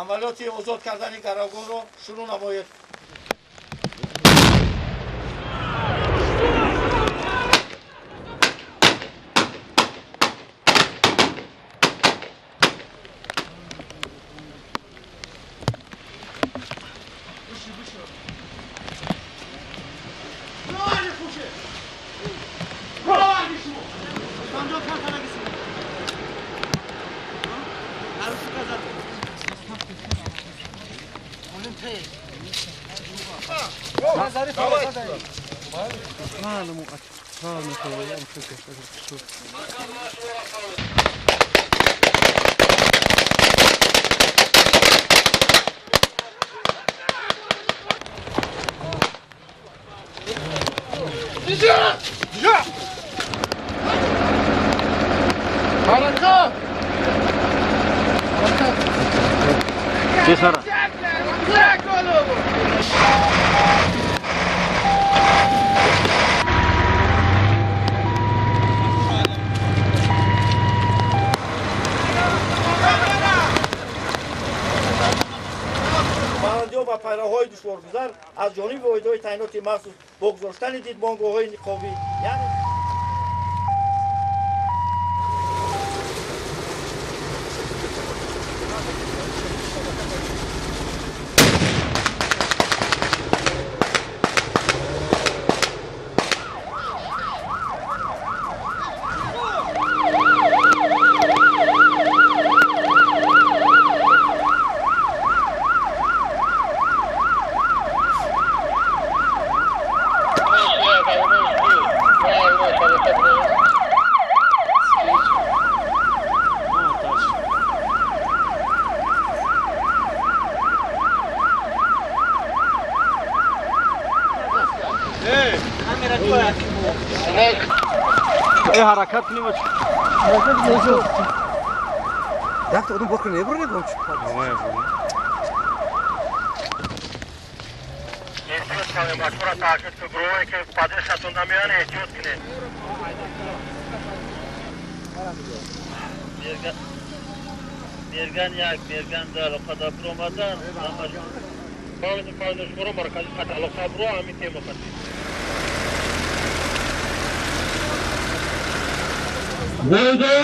Амалиёти озод кардани гаравгонро шурӯъ намоед. Ва пайраҳои душворгузар аз ҷониби воҳидҳои таъиноти махсус бо гузоштани дидбонгоҳҳои ниқобӣ, яъне ҳаракат кунем. Якта одам бор кунем, небурне гом чӣ? Мерган як, мерган ду алоқада биромадан, фавзшуморо маркази хат алоқа биро, ҳамин тема хати. Буду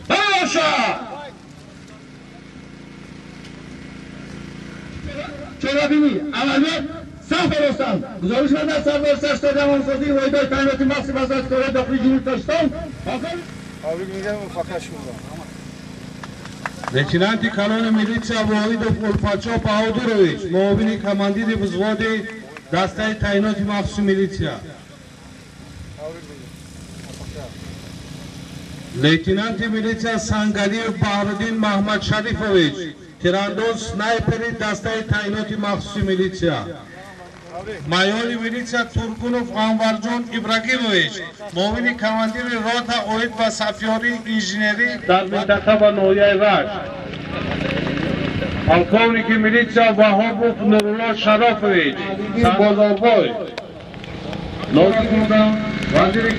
Паша! Чорабинӣ амалиёт сахт оростанд. Гузориш дар сардор сарштаби амонсозии воҳидҳои таъиноти махсуси вазорати корҳои дохилии Ҷумҳурии Тоҷикистон. Табрик мегӯям, муваффақият шуморо. Лейтенанти калони милитсия Воҳидов Улфатшо Баҳодурович, муовини командири взводи дастаи таъиноти махсуси милитсия. Лейтенанти милитсия Сангалиев Баҳруддин Маҳмадшарифович, тирандоз снайпери дастаи таъиноти махсуси милитсия. Майори милитсия Тургунов Анварҷон Ибрагимович, муовини командири рота оид ба сафёрии инженерӣ дар минтақа ва ноҳияи Рашт. Полковники милитсия Ваҳобов Нурулло Шарофович, Бозорбой. Нозир будам вазири